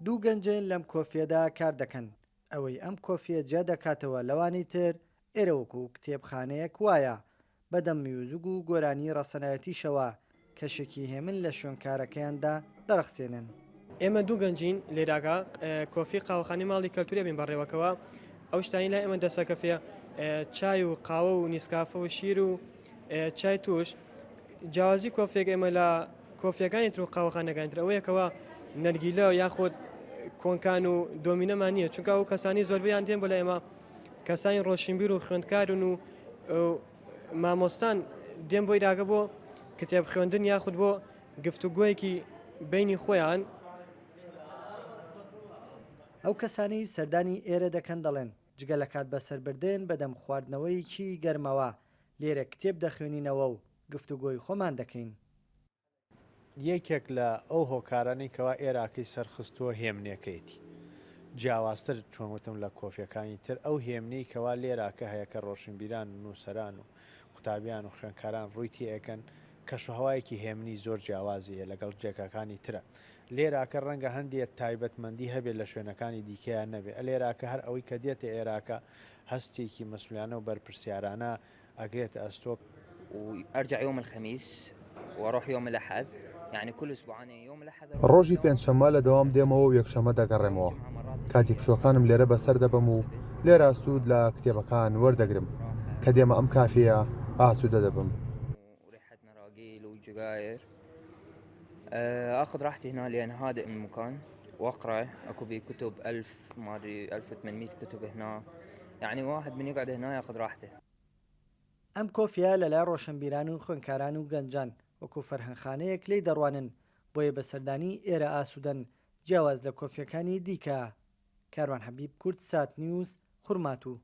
دوو گەنجن لەم کۆفیەدا کار دەکەن، ئەوەی ئەم کۆفیە جیا دەکاتەوە لەوانی تر، ئێرە وەکو کتێبخانەیەک وایە، بەدەم میوزگ و گۆرانی ڕەسەنایەتیشەوە کەشێکی هێمن لە شوێنکارەکەیاندا دەڕەخسێنن. ئێمە دوو گەنجین لێراکە کۆفی قاوەخانەی ماڵی کەلتوری بین بەڕێوەکەوە ئەو شتانی لای ئێمە دەسەکەفێ چای و قاوە و نیسکافە و شیر و چای توش جیاوازی کۆفیەک ئێمە لە کۆفیەکانی تر و قاوەخانەکانی تر ئەوەیە کەوا نەرگیلە یاخود کۆنکان و دۆمینەمان نییە چونکە ئەو کەسانی زۆربیان دێن بۆ لە ئێمە کەسانی ڕۆشنبیر و خوێندکارن و مامۆستان دێن بۆ ئیراگە بۆ کتێب خوێندن یاخود بۆ گفتوگۆیەکی بینی خۆیان. ئەو کەسانەی سەردانی ئێرە دەکەن دەڵێن، جگە لە کات بەسەربردن بەدەم خواردنەوەیەکی گەرمەوە، لێرە کتێب دەخوێنینەوە و گفتوگۆی خۆمان دەکەین. یەکێک لە ئەو هۆکارانەی کەوا ئێراکەی سەرخستووە هێمنێکەیەتی. جیاوازتر چۆن وتم لە کۆفیەکانی تر ئەو هێمنەی کەوا لێراکە هەیە کە ڕۆشنبیران و نووسەران و قوتابیان و خوێندکاران ڕووی تێئەکەن کەشوهەوایەکی هێمنی زۆر جیاوازی هەیە لەگەڵ جێگاکانی ترە. لێراکە ڕەنگە هەندێ تایبەتمەندی هەبێ لە شوێنەکانی دیکەیا نەبێ. ئەلێراکە هەر ئەوەی کە دێتە ئێراکە هەستێکی مەسئولیانە و بەرپرسیارانە ئەگرێتە ئەستۆ. وارجع يوم الخميس واروح يوم الاحد يعني كل اسبوع انا يوم الاحد ڕۆژی پێنجشەممە لە دەوام دێمەوە و یەکشەممە دەگەڕێمەوە. کاتی پشووەکانم لێرە بەسەر دەبەم و لێرە سوود لە کتێبەکان وەردەگرم. کە دێمە ئەم کافێیە ئاسوودە دەبم. اخذ راحتي هنا لان هادئ المكان واقرا اكو بي كتب 1000 ما ادري 1800 كتب هنا يعني واحد من يقعد هنا ياخذ راحته. ئەم کۆفیە لەلای ڕۆشنبیران و خوێندکاران و گەنجان وەکو فەرهەنگخانەیەک لێی دەڕوانن، بۆیە بە سەردانی ئێرە ئاسوودەن، جیاواز لە کۆفیەکانی دیکە. کاروان حەبیب، کوردسات نیوز، خورماتوو.